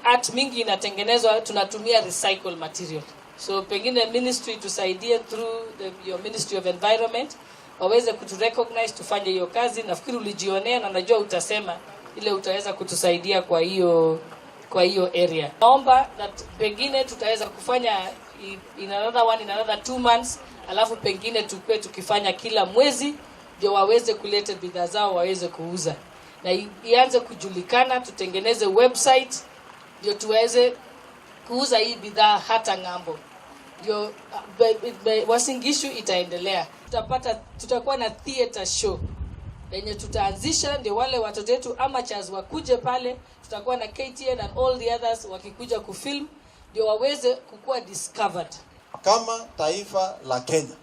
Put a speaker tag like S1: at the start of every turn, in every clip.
S1: Art mingi inatengenezwa, tunatumia recycle material. So pengine ministry tusaidie through your Ministry of Environment waweze kutu recognize tufanye hiyo kazi. Nafikiri ulijionea na najua utasema ile utaweza kutusaidia kwa hiyo area. Naomba that pengine tutaweza kufanya in another one in another 2 months, alafu pengine tukue tukifanya kila mwezi ndio waweze kuleta bidhaa zao waweze kuuza na ianze kujulikana. Tutengeneze website ndio tuweze kuuza hii bidhaa hata ng'ambo, ndio Uasin Gishu itaendelea. Tutakuwa na theater show yenye tutaanzisha, ndio wale watoto wetu amateurs wakuje pale. Tutakuwa na KTN and all the others wakikuja kufilm, ndio waweze kukuwa discovered.
S2: Kama taifa la Kenya,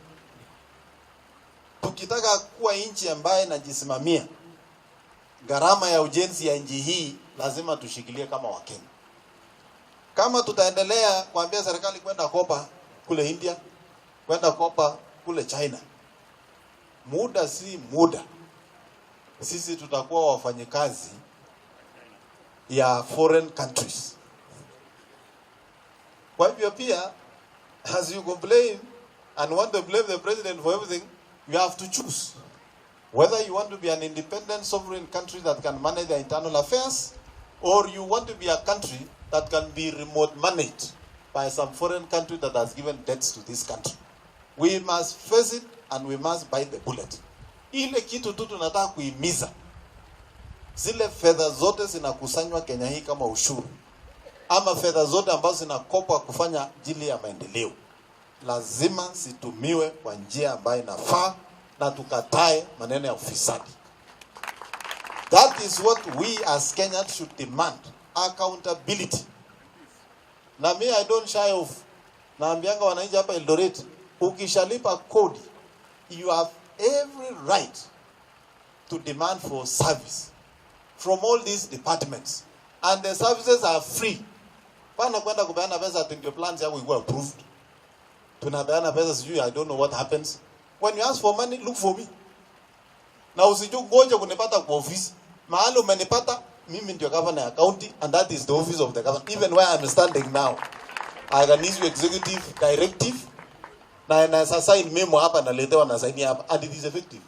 S2: tukitaka kuwa nchi ambaye inajisimamia, gharama ya ujenzi ya nchi hii lazima tushikilie kama Wakenya. Kama tutaendelea kuambia serikali kwenda kopa kule India, kwenda kopa kule China, muda si muda, sisi tutakuwa wafanyikazi ya foreign countries. Kwa hivyo pia, as you complain and want to blame the president for everything, you have to choose whether you want to be an independent sovereign country that can manage their internal affairs or you want to be a country that can be remote managed by some foreign country that has given debts to this country. We must face it and we must bite the bullet. Ile kitu tu tunataka kuhimiza, zile fedha zote zinakusanywa Kenya hii kama ushuru ama fedha zote ambazo zinakopwa kufanya ajili ya maendeleo lazima zitumiwe kwa njia ambayo inafaa na tukatae maneno ya ufisadi. That is what we as Kenyans should demand, accountability. Na me, I don't shy off. Naambianga wananchi hapa Eldoret, ukishalipa kodi, you have every right to demand for service from all these departments, and the services are free. Pana kwenda kupeana pesa ati ndio plans yako ikuwa approved. Tunapeana pesa sijui, I don't know what happens. When you ask for money, look for me. Na usijue ngoja kunipata kwa ofisi. Mahali umenipata, mimi ndio governor ya county and that is the office of the governor. Even where I'm standing now, I can issue executive directive na naweza sign memo hapa, naletewa na sign hapa and it is effective.